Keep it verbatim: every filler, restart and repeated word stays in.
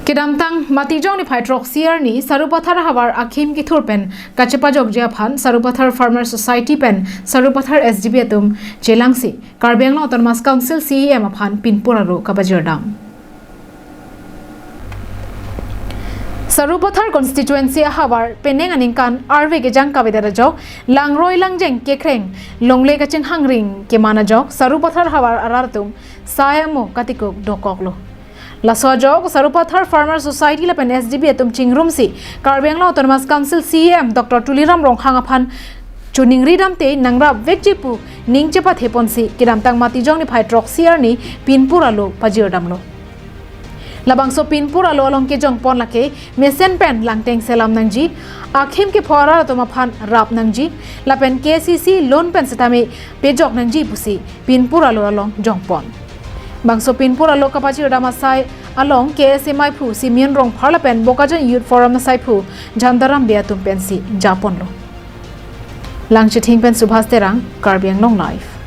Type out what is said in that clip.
Kedamtang Matijong niphai throksi arni Sarupathar havar akhim kethur pen kachepajokji aphan Sarupathar Farmer Society pen Sarupathar S D B atum chelangsi Karbi Anglong Autonomous Council C E M aphan pinpur alo kapajirdam. Sarupathar constituency ahavar penang aningkan arve kejang kavedet ajok langroi langjeng kekreng longle kachinghangring keman ajok Sarupathar havar arat atum sai amo katikuk dokoklo. Laso ajok Sarupathar Farmer Society lapen S D B atum chingrumsi Karbi Anglong Autonomous Council C E M Doctor Tuliram Ronghang aphan choningri damte nangrap vekji pu ning chepathe ponsi kedamtang Matijong niphai throksi arni pinpur alo pajirdamlo. Labangso pinpur alo along kejongpon lake mesen pen langteng selam nangji, akhim kepho arat atum aphan rap nangji, lapen K C C loan pen setame pejok nangji pusi pinpur alo along jongpon. Bangso pinpur alo kapajirdam asai along K S A maiphu Simeon Rongphar lapen Bokajan Youth Forum asaiphu Jhandaram Bey atum pensi japonlo. Langchithing pen Subhas Terang, Karbi Anglong Live.